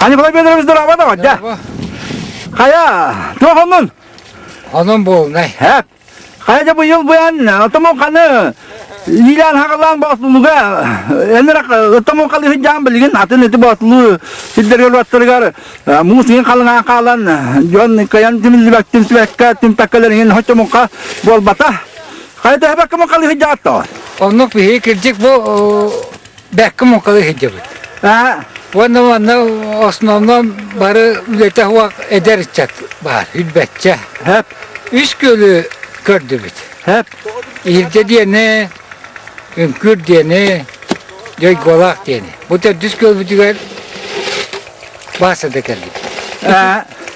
Николай Федорович здорово давай, да? Хайа, туох оннун? Онон буолунай. Хэп. Хайа да быйыл быйан, отомун ханы илаан хагалаан боотулуга энерак отомун халы сыдьаан билигин атын ити боотулу сирдэригэр уоттарыгар муус иин халыҥаан хаалан дьон кыйан түмүллүбэттин түбэккэ түмпэккэлэрин хочомукка буолбата. Хайа төһөбөккө мукалы сыдьааттоо? Оннук биһиги кырдьык бу бэккэ муҥхалыы сылдьабыт. Уонна манна основном бары үлэтэ суох эдэр ыччат баар, үрбэччэ. Үс күөлү көрдүбүт. Иһирдьэ диэни, Үҥкүр диэни, Дьойгуолаах диэни. Бу төрдүс күөлбүтүгэр Вася да кэллибит.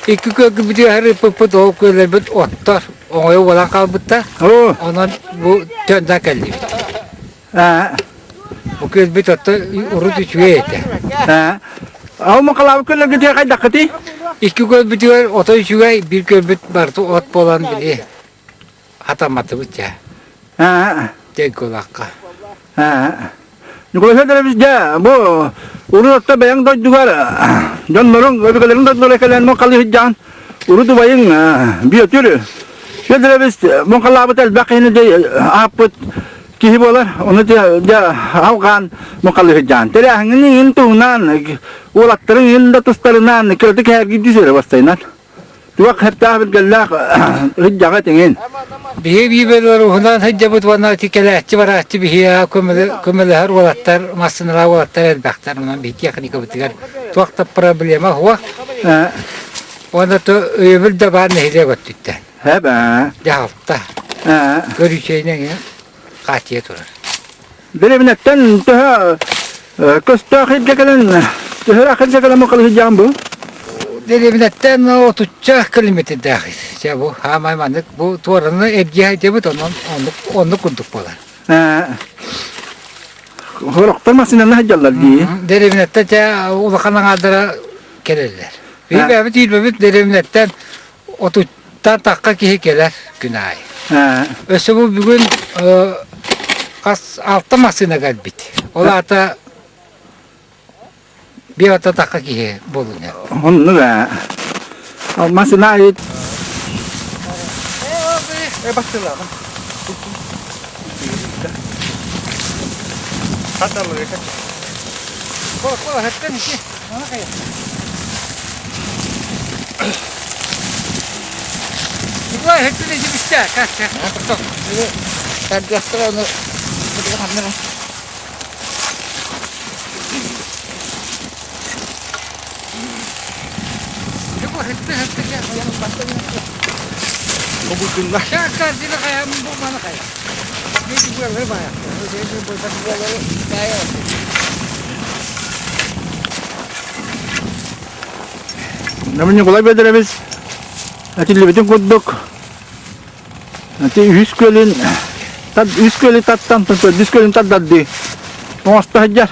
Икки күөлбүтүгэр ыппыппыт, ол күөллэрбит оттор, оҥойо буолан хаалбыттар. Онон бу төннөн кэллибит. Бу күөлбүт отто урут үчүгэй этэ. Ол мукалаабыт күөллэргитигэр хайдаххытый? Икки күөлбүтүгэр ото үчүгэй, биир күөлбүт барыта от буолан били хатамматыбыт дьэ. Дьайгылаахха. Николай Федорович, дьэ, бу урут отто бэйэҥ дойдугар дьонноруҥ, өбүгэлэриҥ дойдулара кэлэн муҥхалыы сылдьаҕын. Урут убайыҥ Бүөтүр Федорович муҥхалаабыт элбэх киһини ааппыт киһи буолар. Ону дьэ алҕаан муҥхалыы сылдьаҕын. Тэрээһиҥҥин иҥин туһунан, уолаттарыҥ иҥин да тустарынан кыратык эһэргиирдии сыра бастайынан. Туох хэптээх билгэллээх сылдьаҕа этиҥин? Биһи биибэлэр уһунан сылдьабыт уонна ити кэлээччи барааччы биһиэхэ көмөлөһөр уолаттар, массыыналаах уолаттар элбэхтэр. Онон биһи техникабытыгар туох да проблема суох. Уонна то өйөбүл да баар нэһилиэк өттүттэн. Хэбэ. Дьаһалта. Көрүүчэйинэн хааччыйа турар. Дэриэбинэттэн төһө көстөөх илдьэ кэлэн, төһөлөөх илдьэ кэлэн мукалы сылдьаҕын бу? Дэриэбинэттэн отучча километрдаах. Чэ бу хаамай маннык бу туораны эргиэ сылдьабыт онон оннук оннук курдук буолар. Хорохтор массыынаны сылдьаллар дии. Дэриэбинэттэн чэ улахан аҥаардара кэлэллэр. Биир бэйэбит дэриэбинэттэн отуттан тахха киһи кэлэр күн аайы. Өссө бу бүгүн хас алта массыына кэлбит. Ол аата биир ата тахха киһи буолуна. Оннук ээ. Массыына аайы Ньукулай Бөдөрөбүс этиллибитин курдук ити үһүс күөлүн үс күөлү таттан төрдүс күөлүн тардардыы оҥосто сылдьар.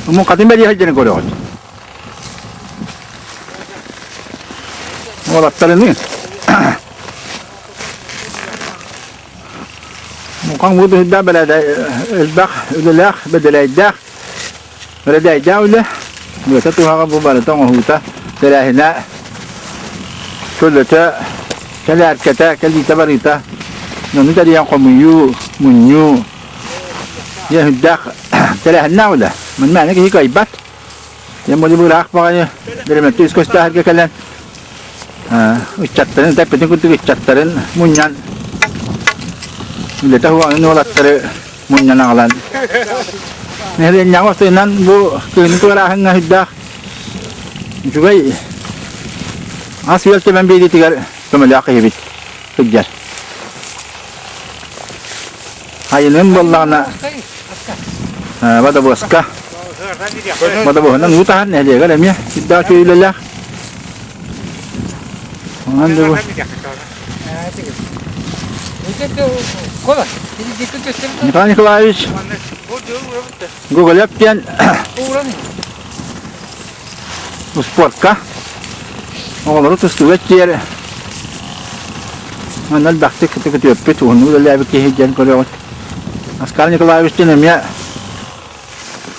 Муҥхатын бэлиэ сылдьарын көрөҕүт. Уолаттарыныы Муҥхаҥ бу быһыйдаах элбэх үлэлээх, бэдэлэйдээх, бэрэдээйдээх үлэ. Үлэтэ туһаҕа бу барыта оҥоһуута, тэрээһинэ, көлөтө, кэлээркэтэ, кэлиитэ барыыта, дьону тэрийэн хомуйуу, мунньуу диэн сүрдээх тэрээһиннээх үлэ. Мин мээнэ киһи кыайбат. Дьэ бу ыраах баҕайы Дөрөмөттө үс көстөөхөргө кэлэн ыччаттарын тэппитин курдук ыччаттарын мунньан үлэтэ уһугун уолаттары мунньан аҕалан нэһилиэнньэҕэ бастайынан бу кыһыны туорааһыҥҥа сүрдээх үчүгэй ас-үөл тэбэн биэриитигэр көмөлөөх киһибит сылдьар. Айынын буоллаҕына водовозка водовоһунан уу таһар нэһилиэгэр эмиэ сүрдээх үчүгэй үлэлээх. Онон да бу Николай Николаевич Гоголев диэн успуортка оҕолору тустууга тиэр манна элбэхтик күтүөппүт уһуннук үлэлээбит киһи диэн көрөҕүт. Оскар Николаевич диэн эмиэ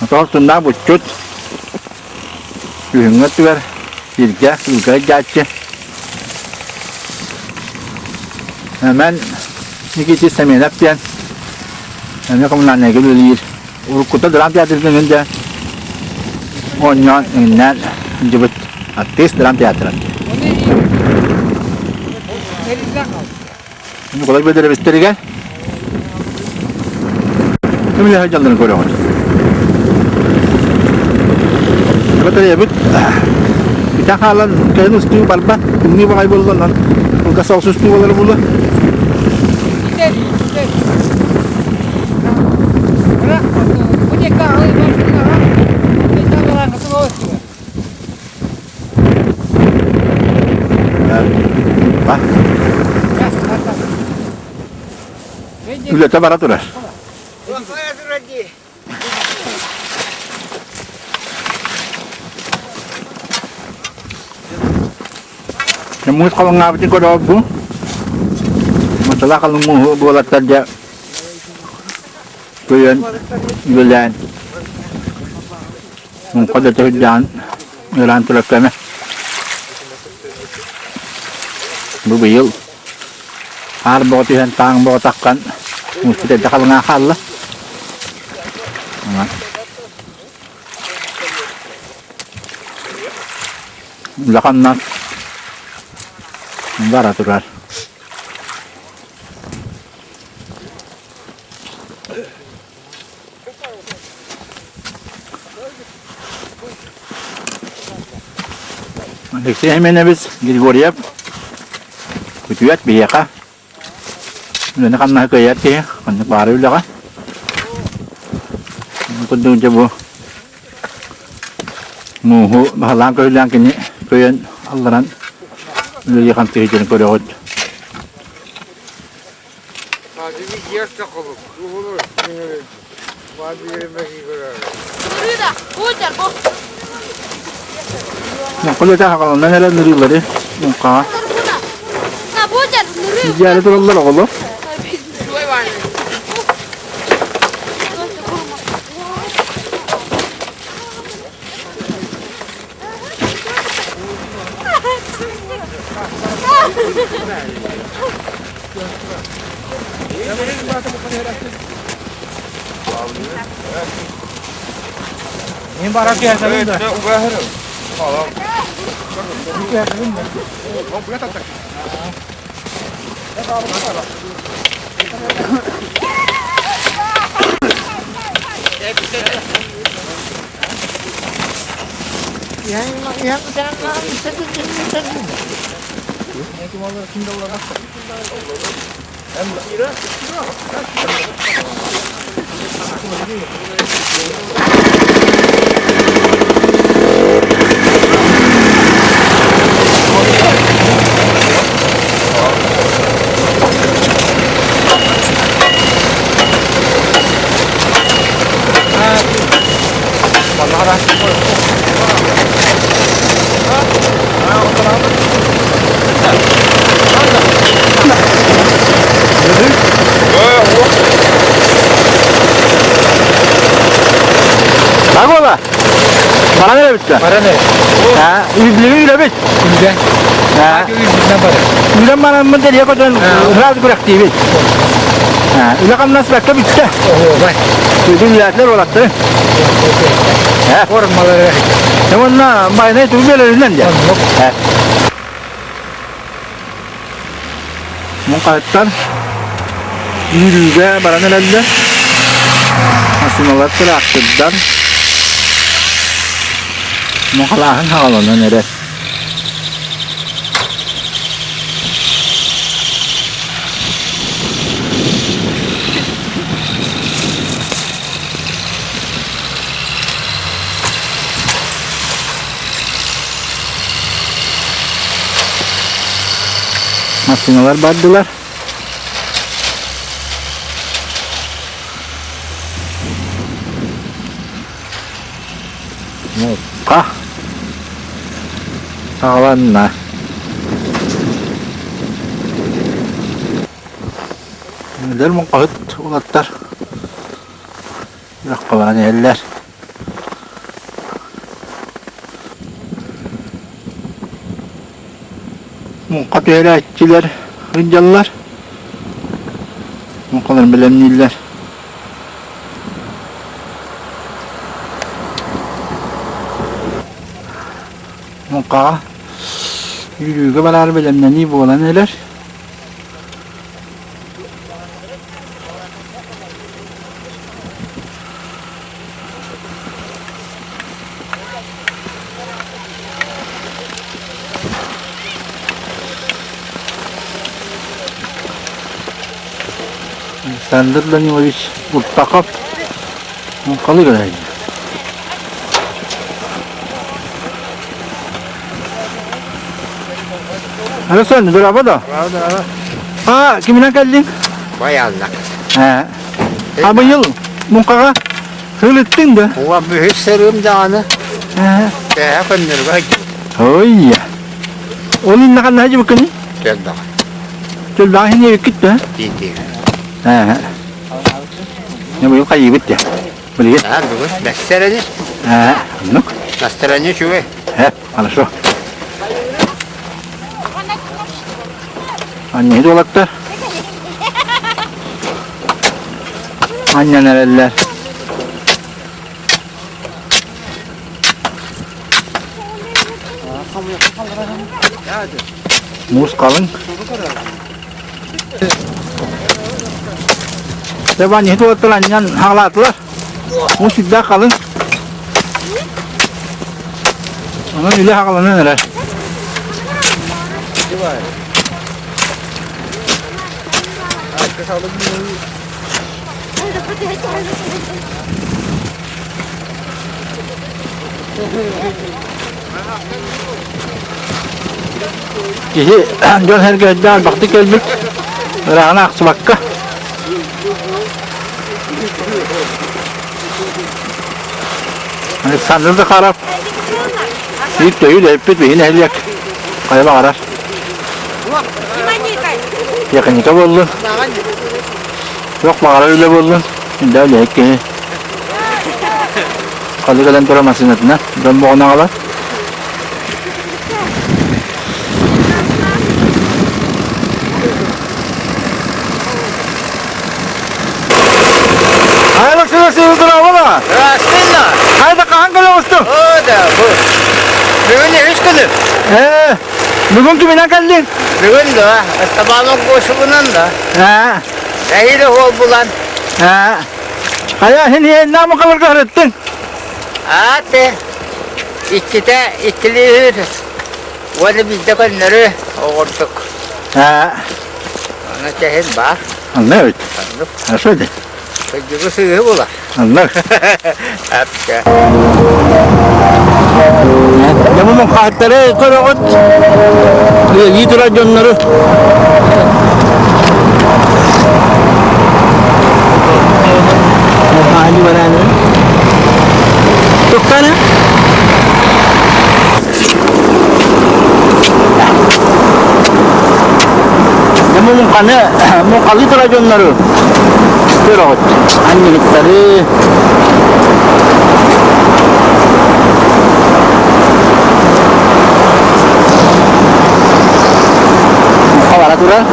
отоһор туннаах буччут. Күһүҥҥү өттүгэр сиргэ кыылга илдьээччи. Эмэн Никитич Семенов диэн эмиэ коммунальнайга үлэлиир. Уруккута драм театрга иҥин дьэ оонньоон иҥиннээн илдьибит артист драм театра. Николай Бөдөровичтэригэр ким сылдьалларын көрөҕүт. Батареябыт итэ хаалан кэлин устуу барбат, тымныы баҕай буолла онон кылгас соҕус устуу буолара буолуо. Үлэтэ бара турар. Муус халыҥнаабытын көрөҕүт бу. Матала халыҥ мууһу буолаттар дьэ көйөн үлэлээн Муҥха да төрүттээн ыараан турар кэмэ. Бу быйыл хаар бөҕө түһэн, тааҥ бөҕө таххан мууспут эрдэ халыҥаан хаалла. Улаханнар бара турар. Алексей Семенович Григорьев күтүөт биһиэхэ үлэни хамнаһы кыайар киһи ханнык баары үлэҕэ курдук дьэ бу мууһу баһылаан көһүлээн кини көйөн алларан үлэлии хамсыы сылдьарын көрөҕүт. Муҥха хаҕаланан эрэ нырыылары муҥхаҕа. Идеали тураллар оҕолор. Баран Баран эрэбит Баран эрэ. Үлэ үлэбит. Үлэ. Үлэн бараммын дэлиэ көтөн сразу күрэхтиибит. Үлэ хамнас бэккэ бүттэ. Оһуобай. Үлэлээтилэр уолаттары. Формалары. Уонна байнай тугу биэрэринэн дьэ. Муҥхаһыттар үүрүүгэ баран эрэллэр. Массыыналар тыраахтырдар. Муҥхалааһын хаҕаланан эрэр. Массыыналар бардылар. Муҥха саҕаланна. Эдэр муҥхаһыт уолаттар үрэххэ баран иһэллэр. Муҥха түһэрээччилэр сылдьаллар. Муҥхаларын бэлэмнииллэр. Муҥхаҕа үүрүүгэ бараары бэлэмнэнии буолан эрэр. Александр Данилович Буртахов муҥхалыы гынар Александр, дорообо да? А, киминэн кэллиҥ? Байааллар. Ээ. А быйыл муҥхаҕа сылыттыҥ да? Уа бүһүс сырыым даҕаны. Ээ. Тэһэ көннөргө Ой. Ол иннэ ханна сылдьыбыккыный? Төлбөҕө. Төлбөҕө иһин да? Тиитигэ. Ээ. Не быйыл хайыыбыт дии. Билигин. Аа, бүгүн бэссэрэни. Ээ, оннук. Настроение үчүгэй. Э, хорошо. Анньыһыт уолаттар. Анньан эрэллэр. Муус халыҥ. Дьэ, анньыһыт уолаттар анньан хаалаатылар. Муус сүрдээх халыҥ. Онон үлэ хаҕаланан эрэр. Киһи дьон сэргэһирдээх элбэхтик кэлбит, ырааҕын аахсыбакка. Александр Захаров биир төһүү үлэһиппит биһи нэһилиэк хайа баҕарар техника буоллун, туох баҕарар үлэ буоллун, инде үлэһит киһи халы кэлэн турар массыынатынан дьон боҕун аҕалар. Здравствуйте. Хайда хаһан кэлэ оҕустуҥ? О, да, бу. Бүгүн үһүс күнүм. Ээ, бүгүн киминэн кэллиҥ? Бүгүн да, Ыстабаанов Гошевынан да. Ээ. Эһиили уол булан. Ээ. Хайа, син иһиннээх мукаларга сырыттыҥ? Ааты, иккитэ иккилиир уонна биирдэ көннөрү оҕурдук. Ээ. Аны чэһин баар. Анна эбит. Оннук. Хорошо ди. Кырдьыгы сыыһы була. Анна. Апча. Дьэ бу муҥхаһыттары көрөҕүт. Үлэлии турар дьоннору. Муҥхаһы барааны. Туктаны? Дьэ муҥханы, муҥхалыы турар дьоннору көрөҕүт. Анньыһыттары. Муҥха бара турар.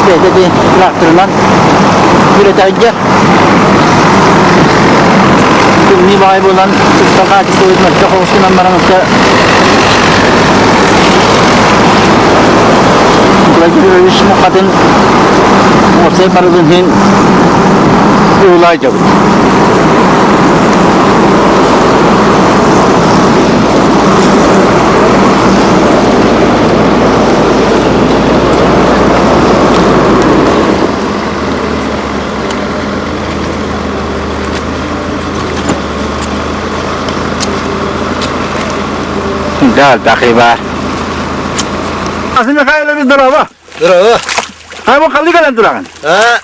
Бэйэтэ диэн тракторынан күрэтэргэ тымныы баҕайы буолан туттар хаачыстыбытын өссө хоҕус гынан баран өссө Николай Григорьевич мухатын уопсай барылын иһин уһулаайдабыт. Да, элбэх баар. Асы Михайлович, здорово! Здорово! Хай бу қалай кэлэн тураҕын? А,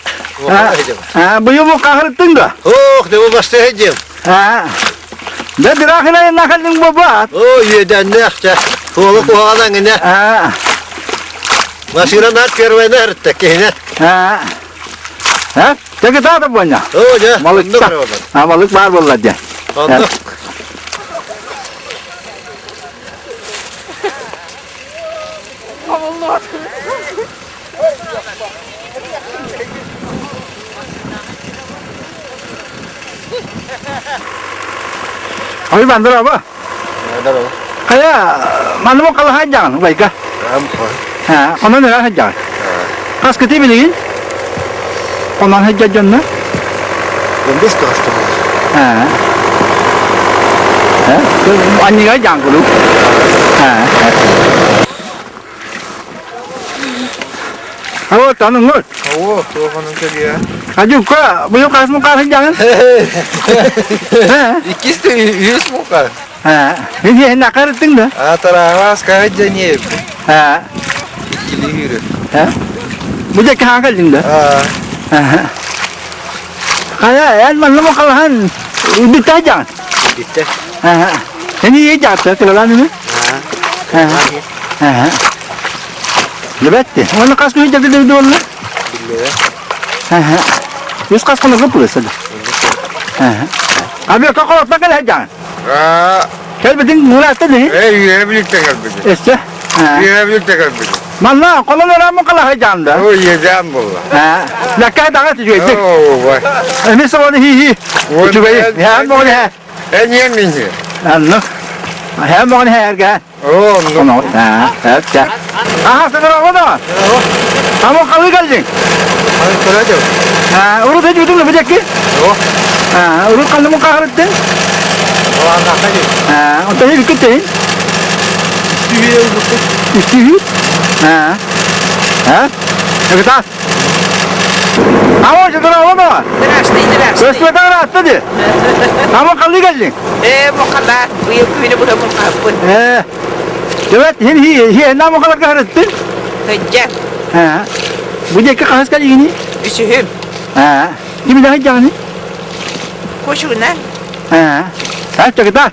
А, быйыл бу қахырыттың да? Ох, да бу баста дем. А, да бирахына нахаллың бабат. О, едәннәх тә. Туолы куһаҕан гына. А, Машина нат первайна ырытта киһине. а, а, Тегетата боня. О, дьэ. Малык А, балык бар болла дьэ. Онно. Ой, бандыра Здорово. Хайа, манна қалаха дьаҕан, убайга. Онон ыра сылдьаҕын. Хас кыты билигин? Онон сылдьар дьонно? Бес каста Анньыга дьаҥ куруук. Алло, таныҥ О, туоханын кэлиэ. Адюка, быйыл хас мука сылдьаҕын? Иккис үс мука. Мин накарыттың да? А тараагаас каһыт дьаниэп. Иккили хүрү. Бу дьэкки хаан кэллиҥ да? Хайа, эн манна мукалаһан үдүттэ дьаҕын. Үдүттэ. Сeni iyi дьаҕытта кыралаан үһү? Лебетти. Оны хас күн дьаҕы дойду болла? Биллэбэ. Үс хас хонорго пулеса да. Abi какой кэлэ дьаҕын? Кэлбитин мураатта дии. Э, үөһэ биликтэ кэлбит. Эссе. Үөһэ биликтэ кэлбит. Манна колон ыраамын калаһай дьаанда. О, иэдээн буолла. Лакка даҕа түжүйдик. О, бай. Эми соны хи-хи. Үчүгэй. Һэм моҕун һэ. Эн иэн минһи. Анны. Һэм моҕун һээргэ. О, онно. Һэ, Аха, сыгыраҕа да. Амо қалы кэлдиҥ. Урут эдьүтүн лыбыдьакки? Урут ханна мукаһарыттын? Онтон иликкиттин? Үстүүһү? А? Кытаас. Амо сыгыраҕа да. Здравствуй, здравствуй. Көспөтөөр атты ди. Амо қалы кэлдиҥ? Э, мухала, быйыл күнү быһа мухаппын. Э. Эбэт, хин хи хи намо қаларга харыттын? Сылдьа, Бу диэки хаһыс кэлиини? үсүһүм. Ким да сылдьаҕыный? Кошугунан. Чакыта.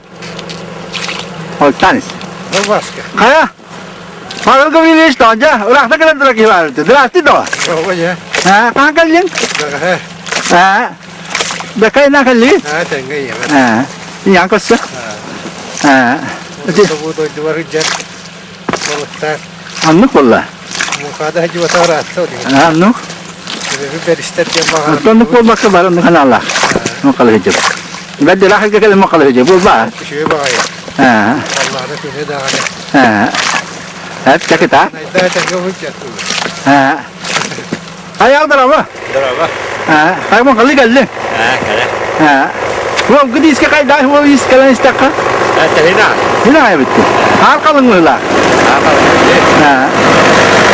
Олтанис. Хайа? Павел Гаврилович тоонжа, ыраахта кэлэн тура киһи баар Здравствуй, доҕор. Хаһан кэллиҥ? Бэккэ инаа кэллигин? Ийэҥ көрсө. Оннук буолла. Оннук. Оннук буолбакка бары оннук ханаалаах. Муккала сылдьыбыт. Бэрт ыраах сиргэ кэлэн муккала сылдьыбыт буолбаа. Чакыта. Хайа здорово. Здорово. Хай муккалы кэллиҥ. Кэлэ. Уол гыдиискэ хайдаах уол ис кэлэн истэххэ? Тэһина. Хина эбитти. Хаар халыҥ быһыылаах.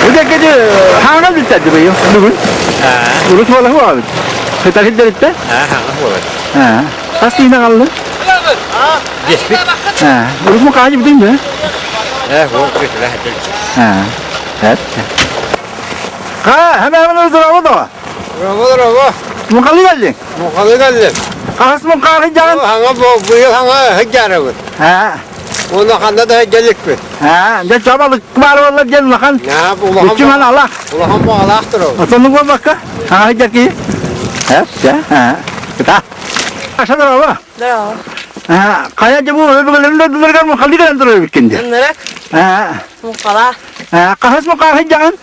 Бу декеди хаҥал бүттэрди быйыл бүгүн. Урут буола хуабыт. Хытар хиддериттэ? Хаҥа буолар. Хас киһини аҕаллын? Биэспит. Урут мукаажы бүтүн да? Ол күтүлэ хэтил. Ха, хэмээмэн здорово да. Здорово, здорово. Мукалы кэллиҥ? Мукалы кэллим. Хас мукаахы дьаҕын? Хаҥа быйыл хаҥа хыдьарабыт. Уонна ханна да хыдьалыкпыт. Дьэ чабалык баар буолла диэн улахан. Үчүмэн алах. Улахан баҕалаах турабыт. Отоннук буолбакка? Хаҥа хыдьар киһи. Кыта. Аша здорово. Здорово. Хайа дьэ бу өбүгэлэрин дойдуларыгар мухалыы кэлэн турар эбиккин дии. Ынырык, мухала. Хаһыс мукаахы дьаҕын?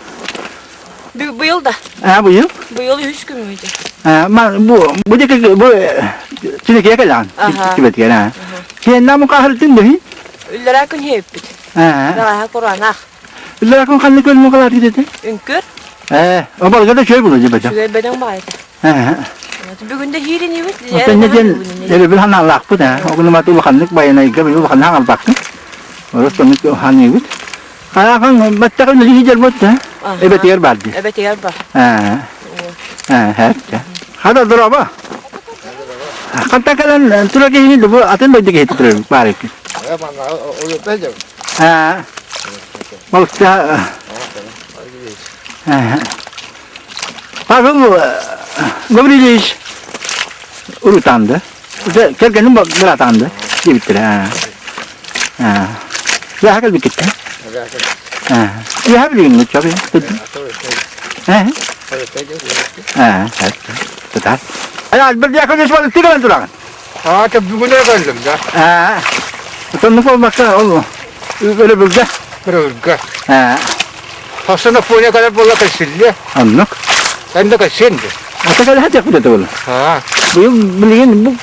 Быйыл да. А, быйыл? Быйыл үһүс күммүт. А, ма бу бу диэки бу чинекеге кэлэҕин. Тибетигэр а. Киэннэ мукаһыртын дыһи? Үллэрээ күн хиэппит. Аа. Бэҕэһээ кураанах. Үллэрээ күн ханнык көл мукалар китете? Үҥкүр. Ээ, обалга да чөй булу дьыбача. Үчүгэй бөдөҥ баҕайыта. Аа. Бүгүн да хииринибит. Отон диэн өрөбүл ханаалаахпыт аа. Огунумат улаханнык байанайга били улахан хаҥалбаккын. Орос оннук ханыыбыт. Харахан баттаҕы үлэлии сылдьарбыт да эбэтигэр баар дии. Эбэтигэр бар. Аа. Аа, Хада дороба. Хантан кэлэн тура киһини бу атын дойду киһи турар баар эбит. Аа. Балыкта. Аа. Павел Гаврилович урутанды. Кэргэним быратанды диэбиттэрэ. Аа. Үөһэ кэлбиккиттэн. Аа. Үөһэ билигин чабы. Аа. Аа. Тутар. Ай, Альберт Яковлевич балыкты кэлэн тураҕын. Аа, бүгүнэ кэллим да. Аа. Соннук буолбакка ол өрөбүлгэ. Өрөбүлгэ. Аа. Хасына пуня кэлэр буолла кэлсилле. Оннук. Эн да кэлсин де. Ата кэлэ хатыах бу буолла. Аа. Быйыл билигин бу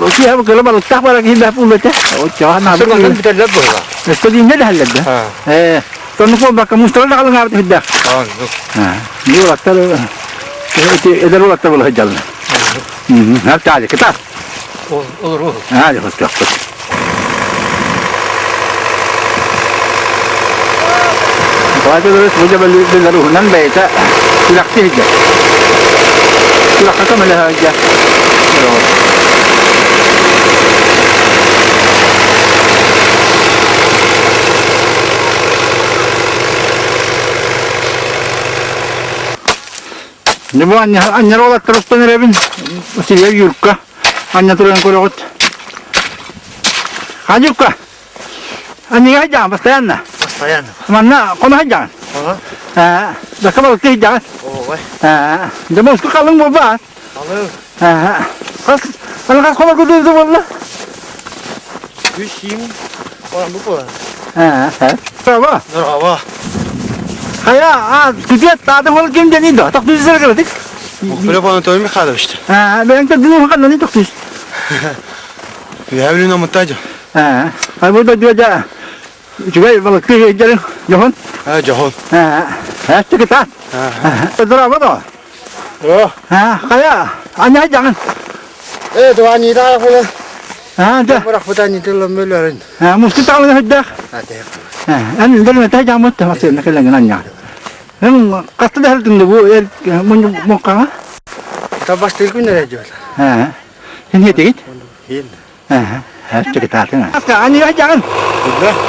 киһи бу кыла балыктаах бара киһи бэп уллата. Оччоҕо наада. Сыҥатын бүтэллэр буолла. Өстө диинне дэһэллэр да. Ээ. Соннук буолбакка мустара да халыҥаабыт үрдээх. Оннук. Аа. Бу улаттар эти эдэр улаттар була сылдьаллар. Мм. Таали кытаат. Olur olur. Hadi hoşçakalın. Николай Федорович бу дьэбэллэр уһунан бэйэтэ күрэхтии сылдьар. Күрэххэ көмөлөһө сылдьар. Дьэ бу анньар уолаттар устан эрэбин. Силья Юрка. Анньа туран көрөҕүт. Ханюка. Анньыга сылдьаҕын постоянно? Постоянно. Манна хоно сылдьаҕын? Хоно. Аа, дакка балыкты сылдьаҕын? Ой. Аа, дьэ моску халыҥ буолбаат? Халыҥ. Аа, хас хас хас хоно кутуйду буолла? Үс сиим орамбы буолар. Аа, Браво. Браво. Хайа, а, күтүөт тааты бол ким дени до? Тохтуйсар кэлэтик. Филипп Анатолий Михайлович. Аа, бэйэҥ төрдүн ханнаны тохтуйс. Я билин омуттаажы. Аа, ай бу дойдуга дьэ үчүгэй балыкты сылдьарыҥ дьоһун. Аа, дьоһун. Аа, ээччи кытаат. Здорово до. О. Аа, хайа, аня сылдьаҕын. Э, дуанида хула. Аа, дьэ. Бырахпытан итиллэн Аа, муску таалыҥа сылдьах. Аа, эн дөрмөтэ жаамыт масыына кэлэҥин анньаҕын. Эн хаста да сылдьыҥ бу эр муҥхаҕа? Табастыр күннэрэ дьуола. Аа, син хиэтигит? Хин. Аа, ээччи кытаатыҥ. Анига сылдьаҕын.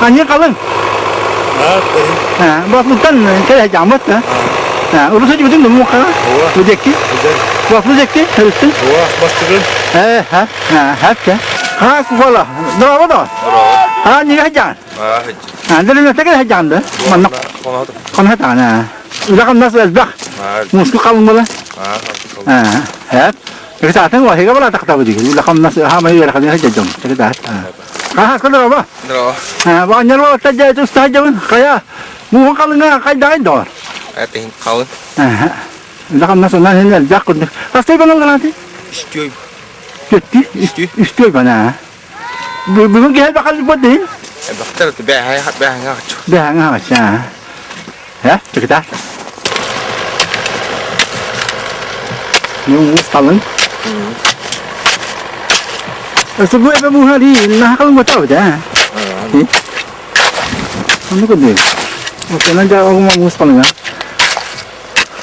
Аньыы халыҥ. Аа, Бафлуттан кэлэ сылдьаҕыммыт. Аа, урут сылдьыбытыҥ да муҥхаҕа? Бу диэки? Бафлу диэки сырыттыҥ? Бастыгын. Ээ, ха, аа, хэ. Ха, куфала. Здорово, да? Аа, нига сылдьаҕын? Аа, дөрүнэтэ кэлэ сылдьаҕын да? Манна хонохотаҕын, аа. Үлэ-хамнас элбэх. Муску халыҥ буола. Аа, хэп. Кытаатын уоһига балаатахтабы дии. Үлэ-хамнас хаамай үөрэхини сылдьар дьон. Кытаат. Хаһааска дороба. Здорово. Баанньар уолаттар дьэ туста сылдьабын. Хайа, мууһун халыҥа хайдаҕый доҕор? Это халын. Үлэ-хамнас онон иһин элбэх курдук. Хастай баналларааты? Үстүй. Түттү? Үстүй. Үстүй бана. Бүгүн киһи элбэх халбыт дии. Элбэхтэр бэһэ бэһэ хаччы. Бэһэ хаччы. Э, чыкыта. Муус халыҥ. Өссө бу эбэ мууһа дии, наһаа халыҥ буолбатах да. Оннук дии. Онон дьэ оҕума муус халыҥа.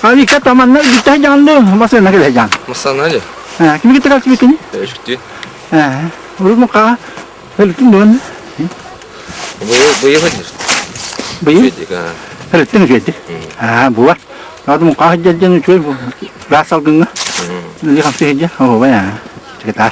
Али ката манна бүттэ дьаҥды масына кэлэ дьаҥ. Масана ли? Э, кими кытта калсыбыккыный? Үчүктүү. Э, урут мука өлүттүн дуон. Быйыл быйыл хадыр. Быйыл? Өлүттүн үчүгэйдик. Аа, була. Надо мука хаддьан үчүгэй бу. Газ салгыҥҥа. Ли хамсы хидьа. Оо, бая. Чыкытаа.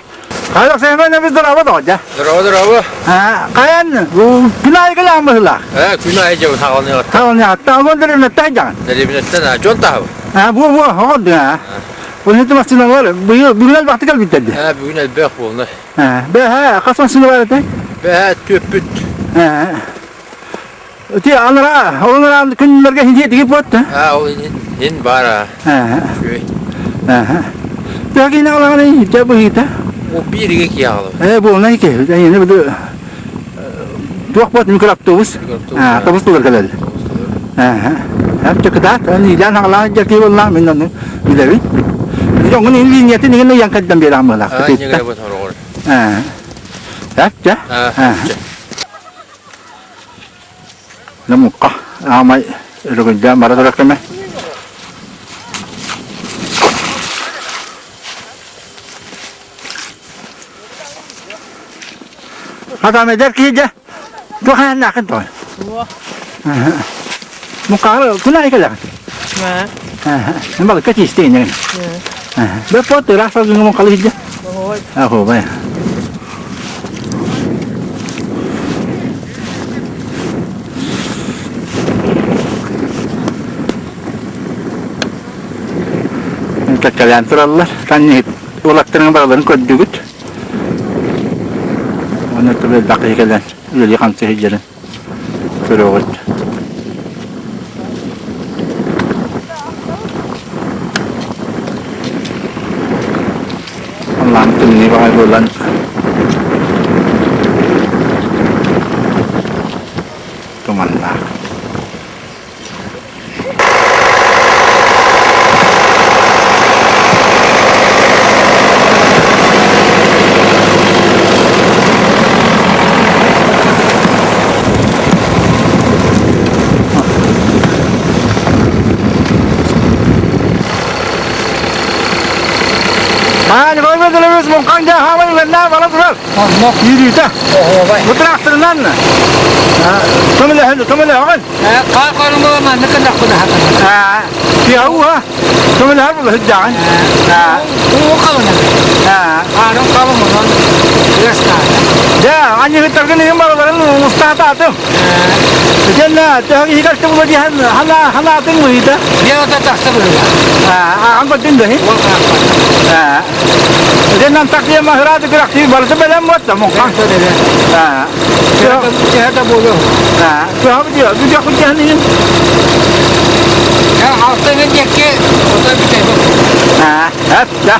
Хайдах сэмэн эбит здорово доҕор Здорово, здорово. Хайан күн аайы кэлэҕин быһыылаах. Ээ, күн аайы дьэ хаҕалыныахтан. Хаҕалыныахтан огон дэриэбинэттэн дьаҕын. Дэриэбинэттэн дьон таһабын. Аа, бу бу оҕордуҥ аа. Ол массыыналар быйыл бүгүн элбэхтик кэлбиттэр дии. Ээ, бүгүн элбэх буолна. Ээ, бэһээ хас массыына бар этэй? Бэһээ түөппүт. Ээ. Ти анара, олонара күннэргэ хинди тиги буотта. А, ол ин бар а. Үчүгэй. Тагин аланы дьэ быһыыта. Бу бииригэ киһи Э, бу онан ки. Эйне бу туох бот микроавтобус. Автобус тулар кэлэр. Ээ. Чыкыдаат, илэн хагалаан дьэ болла мен ону билэбин. Жоңун ин линиятын иген ыян каддан берам была. Ээ. Так, ча. Намукка аамай өрөгөйдөөн бара турар кэмэ. Хатам эдэр киһи дьэ туох айаннааххын тоҕой? Мукаҕар күн аайы кэлэҕин? Балыкка тиистэ иннигин. Бэп вот ыраах салгыҥҥа муҥхалыы сылдьа. Ахуобай. Кэккэлээн тураллар. Танньыһыт уолаттарын барыларын көрдүгүт. Уонна төбө элбэх киһи кэлэн үлэлии-хамсыы сылдьарын көрөҕүт. Халлаан тымныы баҕайы буолан туманнаах. Аан көрбөтүлүбүз муҥхаҥ дьэ хаамай үгэннээх бара турар. Онно Киириитэ. оһуобай. Бу тракторынан көмөлөһөн көмөлөһөҕүн. Хаа корумула маннык гыннахпына хатанар. Тиһауha көмөлөһөр була сылдьаҕын. Уу халына. Хаарын халын онон ыас хаара. Дьэ, анньыһыттаргын иһин барыларын устаатаатым. Итиэннэ төһө киһи кэлтэ була диэн ханаатыҥ быһыыта. Биир ото тахса быһыылаах. Ааҕан көрдүн да Уол хааппат. Итиэннэ антах диэн маһырааты күрэхтии барыта бэлэм буотта муҥха. Төһө да буолуо. Төһө бүтүөх диэн иһин. Алтыҥын диэки ото бүтэбит. Эп, да.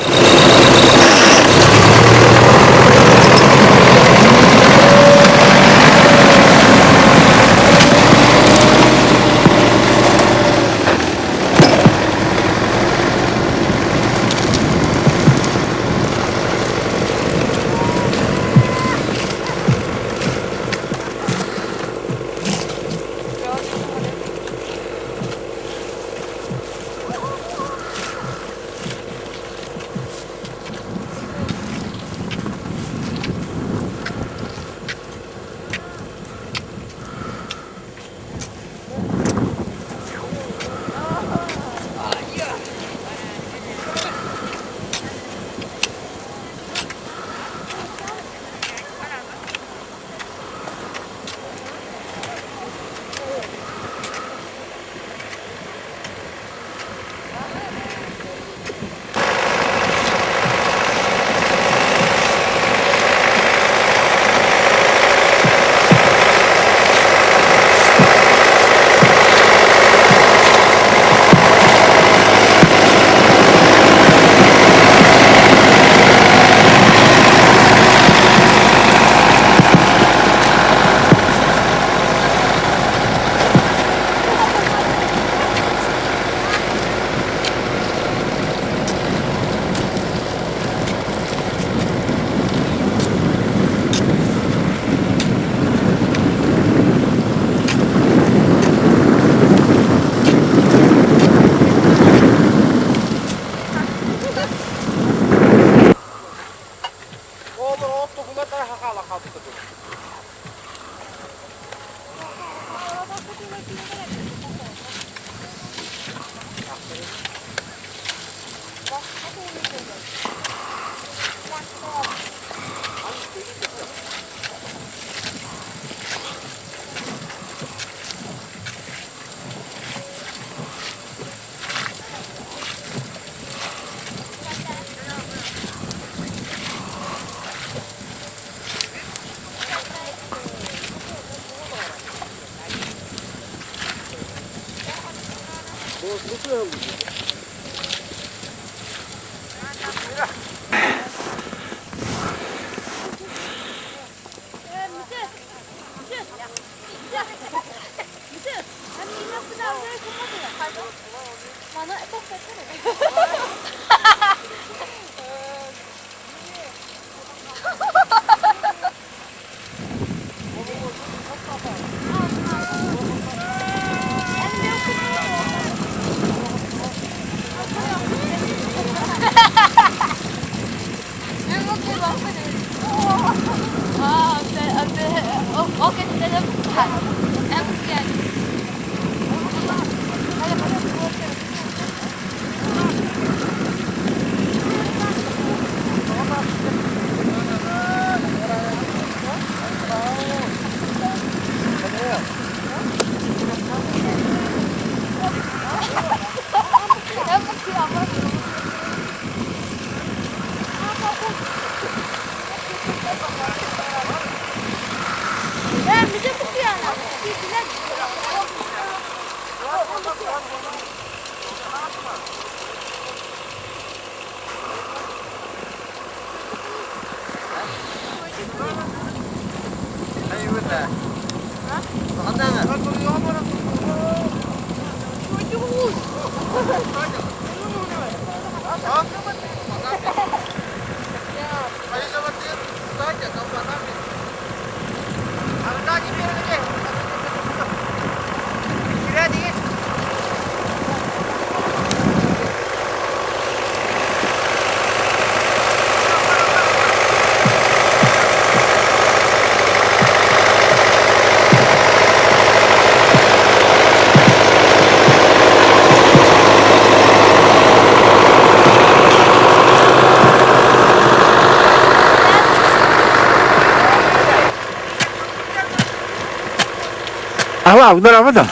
Ава, здорово.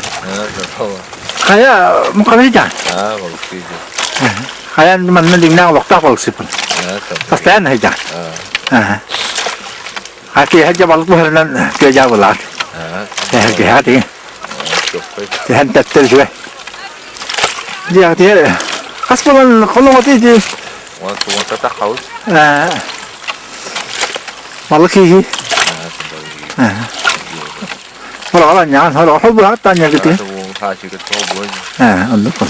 Хайа, мукалыйда. Хайа, манна дигнаа олохтоох балыксыппын. Постоянно хайда. Хати хajja балык буһарынан күөдьээ булаат. Хати. Тэхэн тэттэр үчүгэй. Диэхтиэр хас болон холоҥоти ди. Балык киһи. Хороҕор анньаҕын, хороҕор холбуһаат да анньаргытыы. Оннук бол.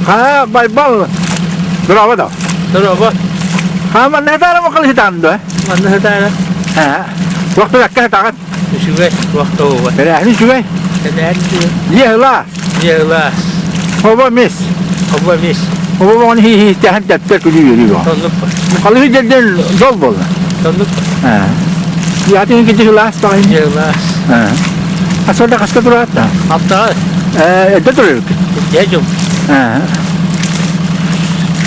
Ха, Байбал. Браво да. Дороба. Ха, манна хатара мақал хитаан да. Манна хатара. Ха. Вақты ракка хатаҕат. Үчүгэй, вақта оба. Тэрээһин үчүгэй. Тэрээһин үчүгэй. Дьиэ Дьиэ Оба мис. Оба мис. Оба ону хи хи тэптэр күлүү үөрүү. Соннук. Халыһы дьэлден дол болла. Соннук. Яатын кити хылаас баҕайын. Дьиэ ылаас. Асорда хаска тураат да? Аптаҕа. Эдде турар. Дьэ дьум.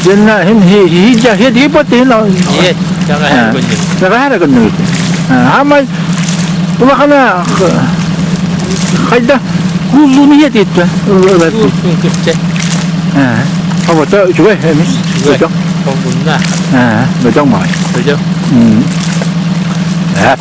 Дьэнна хин хи хи жа хи ди бот хин. Дьиэ таҕаһар күннүк. Таҕаһар күннүк. Хамай улахана хайда куллуну хетитте. Куллун күтте. Абата үчүгэй эмис. Бөдөҥ. Хоҥгунна. Бөдөҥ маай. Бөдөҥ. Эп.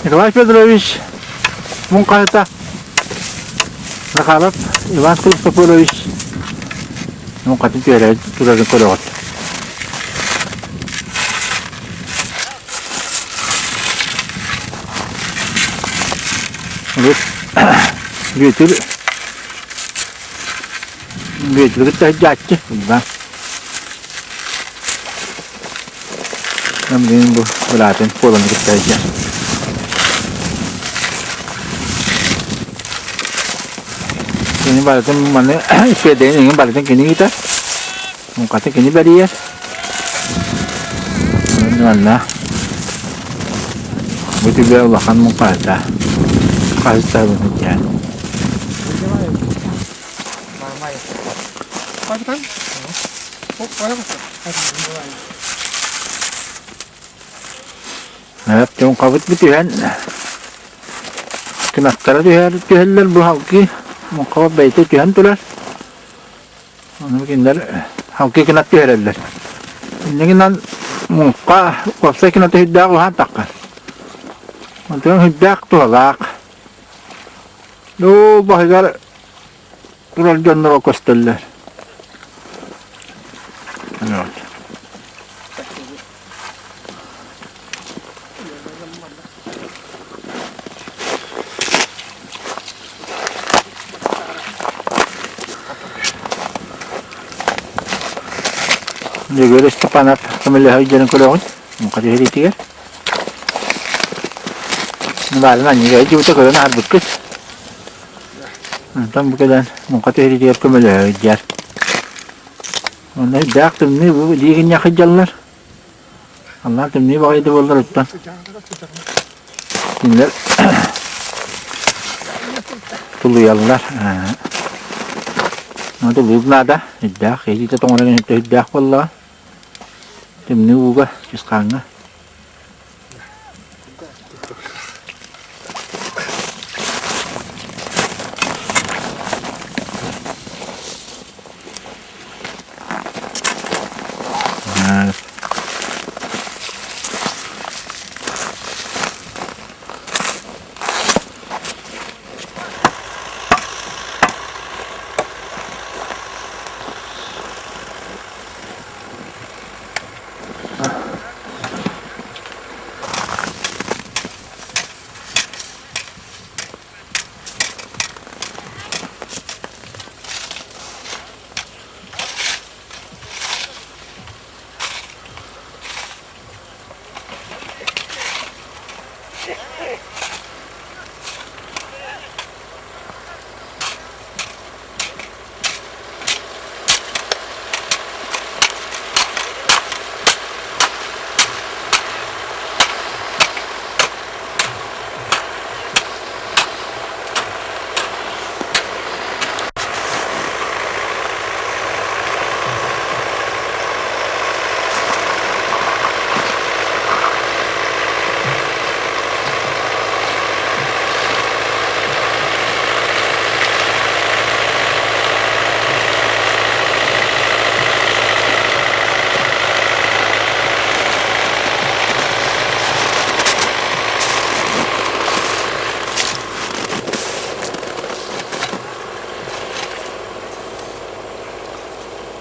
Николай Федорович муҥхаһыта Михайлов Иван Христофорович муҥхатын түөрэ турарын көрөҕүт. Урут Бүөтүр Бүөтүрү кытта сылдьааччы Уйбаан. Билигин бу быраатын Куоланы кытта сылдьар. Кини барытын маны испиэдэйин эҥин барытын кини ыытар. Муҥхатын кини бэрийэр. Манна бу түбэ улахан муҥхаһыта. Хаһыстаабын сылдьан. Муҥхабыт бу түһэн кынаттара түһэр түһэллэр бу халкы муҥхабыт бэйэтэ түһэн турар. Ону кинилэр халкы кынат түһэрэллэр. Инньэ гынан муҥха уопсай кыната сүрдээх уһаан таххар. Онтон сүрдээх туһалаах. Ол баһыгар турар дьонноро көстөллөр. Дьөгүөр Степанов көмөлөһө дьонун көрөҕүн муҥха түһэриитигэр. Баарын анньыга дьыбыта көрөн аһарбыккыт. Онтон бу кэлэн муҥха түһэриитигэр көмөлөһө дьэр. Онно үрдээх тымныы бу илии сылдьаллар. Аллаах тымныы баҕайы да буоллар оттон. Кинилэр тулуйаллар. Тулуур наада. Үрдээх, илиитэ тоҥорон үрдээх буоллаҕа. Тымныы ууга, чысхааҥҥа.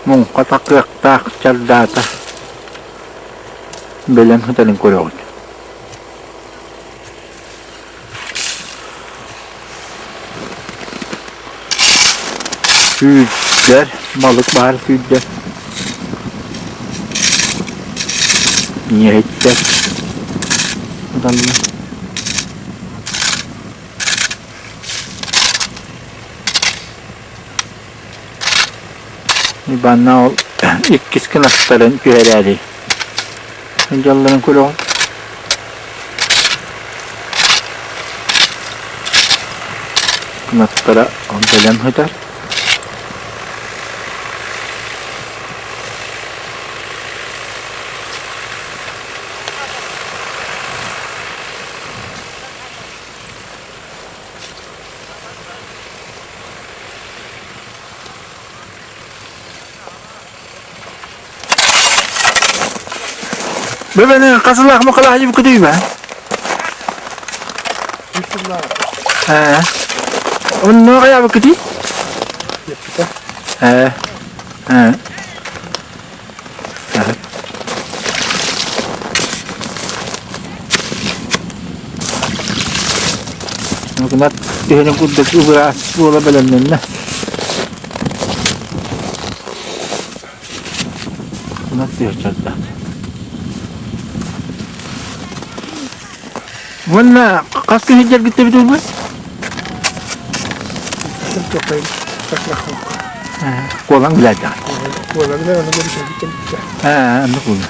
Муҥха такыахтаах чардаата бэлэм сытарын көрөҕүт. Сүүрдэр, балык баар сүүрдэр. Ньиэһиттэр ыталлар. Иванна ол иккис кынаттарын түһэрээри дьалларын көрөҕүн. Кынаттара бэлэм сытар. Бэбэни хасылаах мукалаах букутуйма. Ээ. Онно кая букути? Ээ. Ээ. Кынат түһэрин курдук убураас буола бэлэмнэннэ. Кынат түһэ чардаат. Уонна хас күн сылдьаргыт эбит ылбыт? Куолаҥ билээтэҕин. Куолаҥ аны көрүсэбит Ээ, оннук буолла.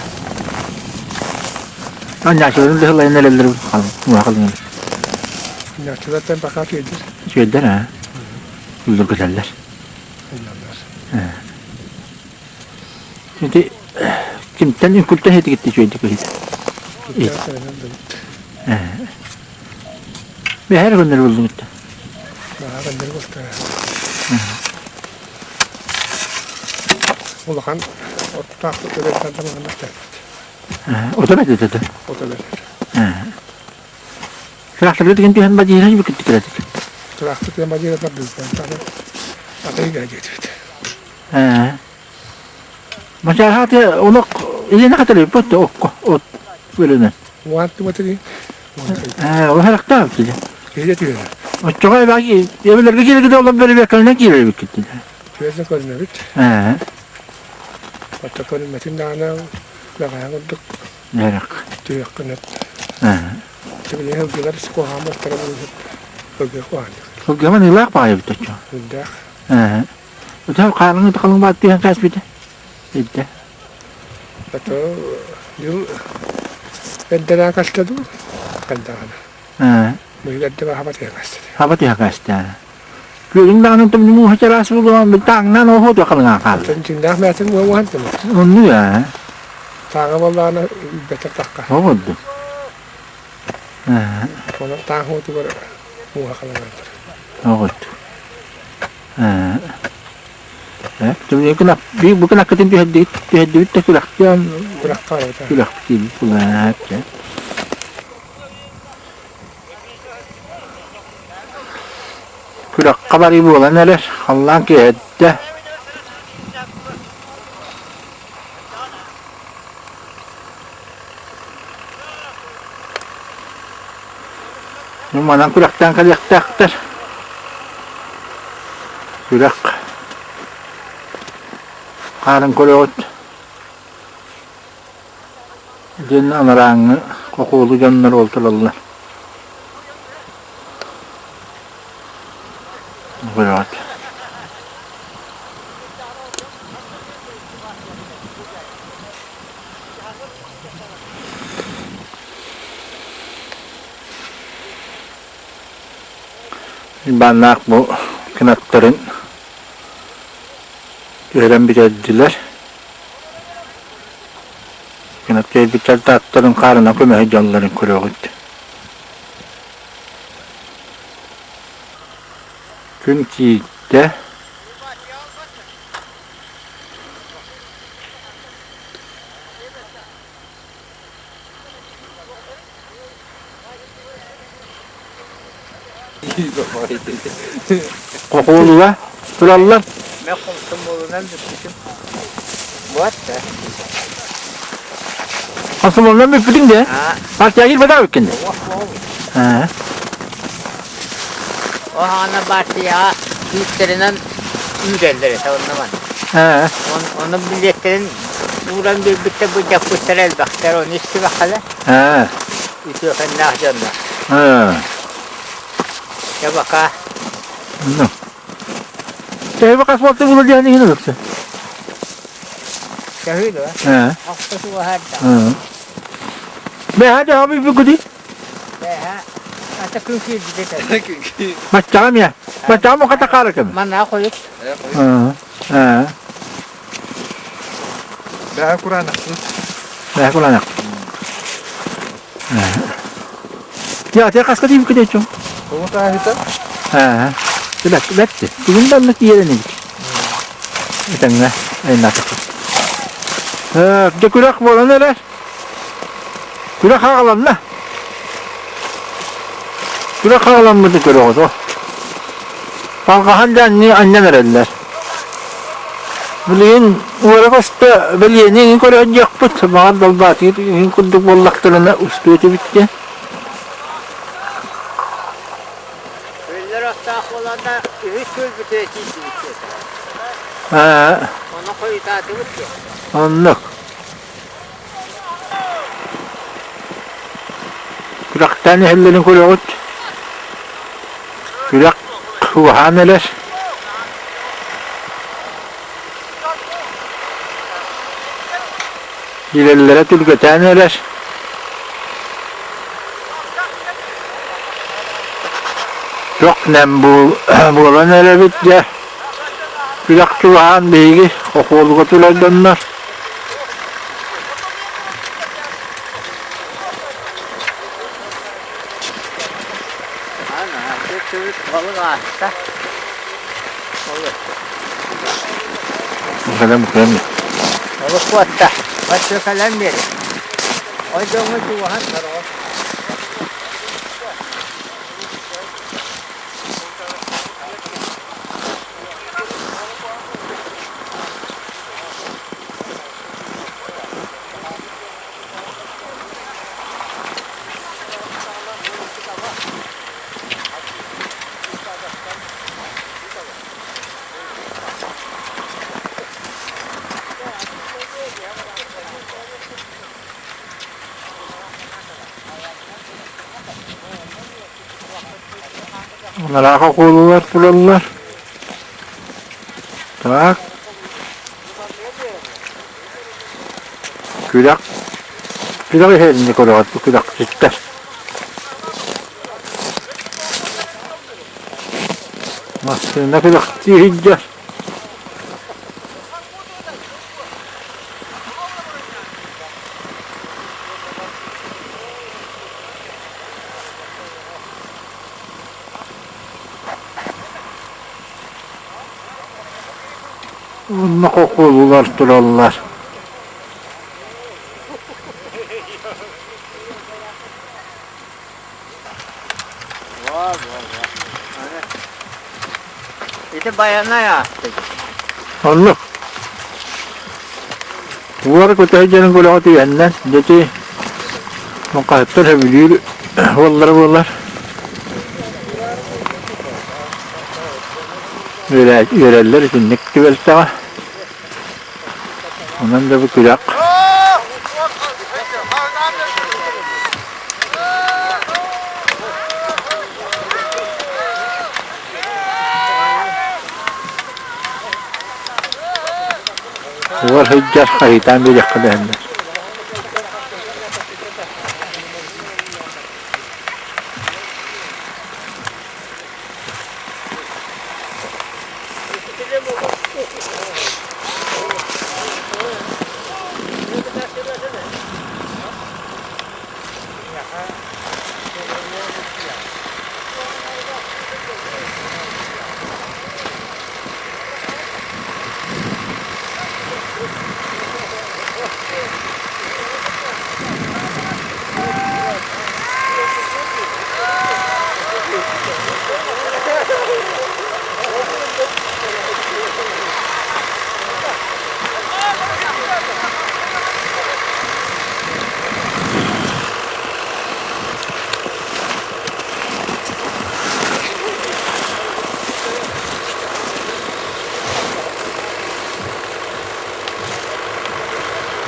Анньааччыларын да сылайан эрэллэр халыҥ. Анньааччылартан бака үчүгэйдэр. Үчүгэйдэр аа. Үллүргүтэллэр. Ыйаллар. Ээ. Ити кимтэн үҥкүртэн иһитигитти үчүгэйдик иһит. Бэһэр көннөр булдуҥ итте. Көннөр бултара. Улахан оттаах төбөттөн тамаҕын Ото бэт этэ. Ото бэт. Тракторга деген түһэн бадьыыра бүкүттүкүрэтик. Трактор түһэн бадьыыра тардыбыт. Атыыга диэтибит. Мачааһааты олох илиэнэ хатырыйбыт окко от бөлөнөн. Уааттыбатыгы. Ээ, ол харахтаах тиде. Киһи түһэр. Оччоҕо эбээки эбэлэргэ киирэргэ олор бөрүбэккэлинэн киирэр эбиккит тиде. Түһэрдэ көрүнэбит. Ээ. Отто көрүнмэтин даҕаны бэҕэһээ курдук Нэрэх. түһүөххүн эт. Ээ. Тибилиһи ылгылар куһаҕан бастара буолуһут. Ылгы куһаҕан. Ылгыма ылаах баайы бит оччо. Үрдээх. Ээ. Өтөр хаалыҥ халыҥ баат түһэн кээспитэ. Ирдэ. Ото дьыл эрдэрээ кэлтэ дуу хайдаҕына. Ээ. Быйыл эрдэ хаба түһэн кээстэ. Хаба түһэн кээстэ. Күөлүҥ даҕаны тумнумууһа чараас буолуон битааҥнаан оһуоту халыҥаан хаалла. Дьиҥнээх мээтин уоһан тымыр. Оннук ээ. Тааҥа буоллаҕына бэтэр тахха. Оҕурду. Ээ. Онон тааҥ уотугар мууһа халыҥаан турар. Оҕурду. Ээ. Бу кынаккытын түһэрдибит түһэрдибит да күрэхтиэн Күрэххэ барбыта. күрэхтиибит кулаат. Күрэххэ барыы буолан эрэр, халлаан киэһэрдэ. Бу манан күрэхтээн кэлиэхтээхтэр. Күрэх хаарын көрөҕүт. Диэн анарааҥҥы хохуолу дьоннор уолталаллар. Көрөҕүт. Баннаах бу кынаттарын түһэрэн бүтэрдилэр. Кынат кэлбиттэр тааттарын хаарынан көмөһө дьоннорун көрөҕүт. Күн киирдэ. Хохуолуга тураллар. Мен комсомолунан бүппүтүм. Вот да. Комсомолунан бүппүтүҥ де? Партия киирбэтэх эбиккин де? Оһаана партияҕа күүстэринэн үүрэллэр этэ онно ман. Ону билиэттэрин ууран биэрбиттэр былдьаппыттар элбэхтэр ону истибэххэлэ. Үтүөкэннээх дьоннор. Дьэ бака. Төһө хас буолта була диэн иһин ылыксы. Төһүү дуо? Охто суоһарда. Бэһэ төһө бүппүкүтүй? Ата күн киирбит Баччаҕа эмиэ. Баччаҕа муха такаара кэм. Манна хойут. Бэһэ кураанахсыт. Бэһэ кураанах. Я, те хаска дииб кедечү? Ону тааһыта. Аа. Бэт, бэт. Бүгүн да оннук тиийэрин эбит. Этэҥҥэ айаннаатахха. Ээ, дьэ күрэх буолан эрэр. Күрэх аҕаланна. Күрэх аҕаламмыты көрөҕүт о. Алҕаһан да анньан эрэллэр. Билигин уора-көстө бэлиэни эҥин көрөн диэхпит, баҕар далбаатыыр эҥин курдук буоллахтарына устуо этибит диэн. Күөллэр астаах буоланна үһүс күөлбүтүгэр тиийдибит диэтэ. Аа. Ону хойутаатыбыт диэн. Оннук. Күрэхтээн иһэллэрин көрөҕүт. Күрэх уһаан эрэр. Киирэллэрэ түргэтээн эрэр. Чох нэм буолан эрэбит дьэ. Күрэх чугаһаан биһиги хохуолуга турар дьоннор. Балык ааста. Балык. Кэлэн кэлэн. Балык куотта. Бачча кэлэн биэри. Ой дьоҥҥо чугаһан сороҕо. Ыраах окуолалар тураллар. Так. Күрэх күрэх иһэрини көрөҕүт бу күрэхчиттэр. Массыына күрэхтии сылдьар. Онно хохуолулар тураллар. Ити байанай аастык. Оннук. Уора көтөһө дьонун күлэҕэ түһэннэр, дьэти муҥхаһыттар сөбүлүүр уоллара буолар. Үөрэллэр итинник түбэлтэҕэ. Онон да бу күрэх Уор сылдьар хаһыытаан биэриэххэ дэһэллэр.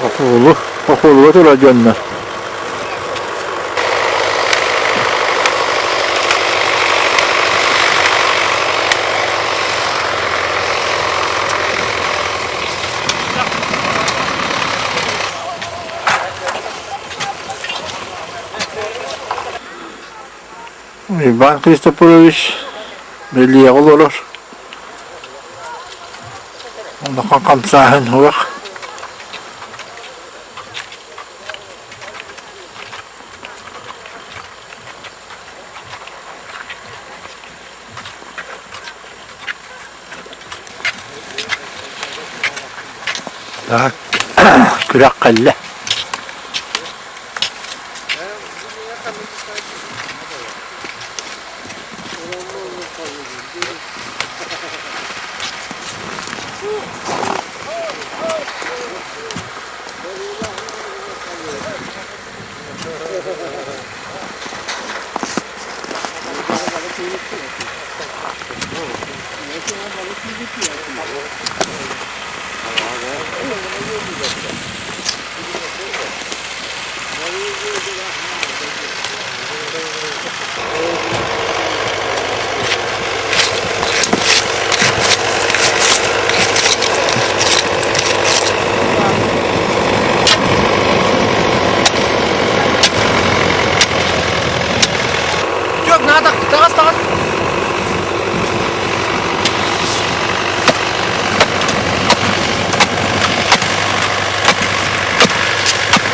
Окуулу, окуулуга турар дьоннор. Иван Христофорович бэлиэҕэ олорор. Улахан хамсааһын суох. Так, күрэх кэллэ.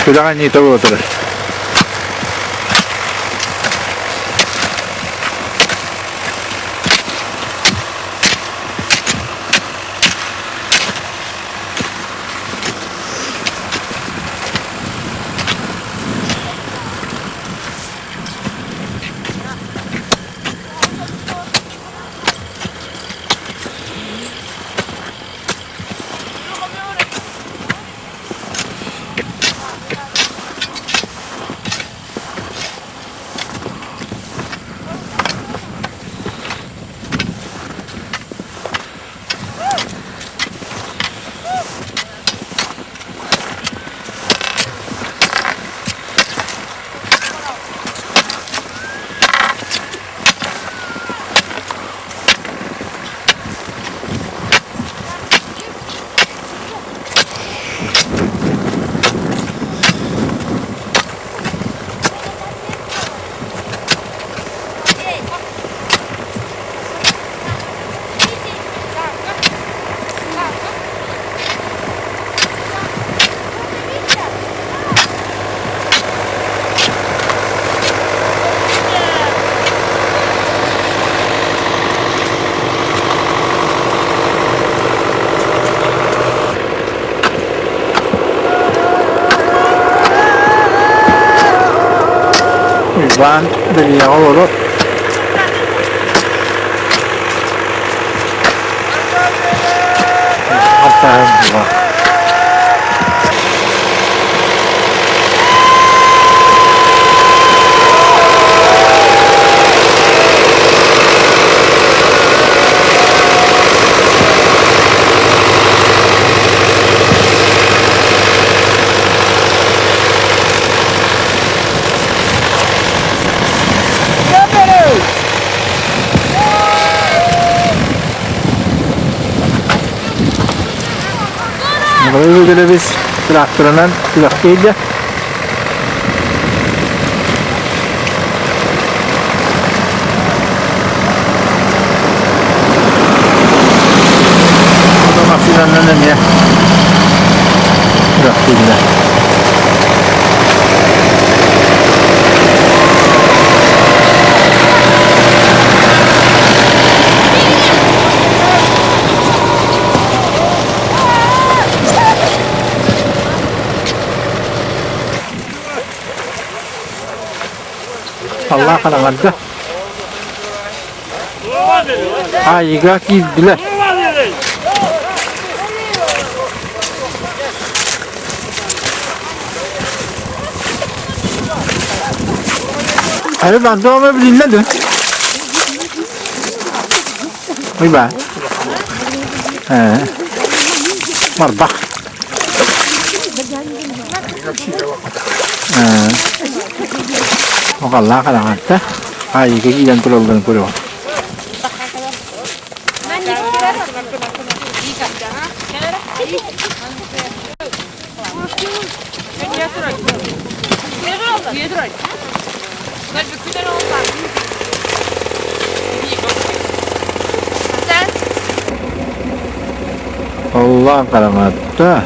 Күрэҕэ аньыыта буола турар. Уйбаан бэлиэҕэ олорор. Алтаһын була. Николай Васильевич тракторынан күрэхтэһиилэ. Массыынанан эмиэ күрэхтэһиилэ. Аллах хараҥарда. Айыга киирдилэр. Ары бандома билиннэ да. Уйбаан. Ээ. Марбах. Ээ. Оҕаллаах хараҥарда. Аайыга киирэн туралларын көрөҕүн. Аллаан хараҥатта.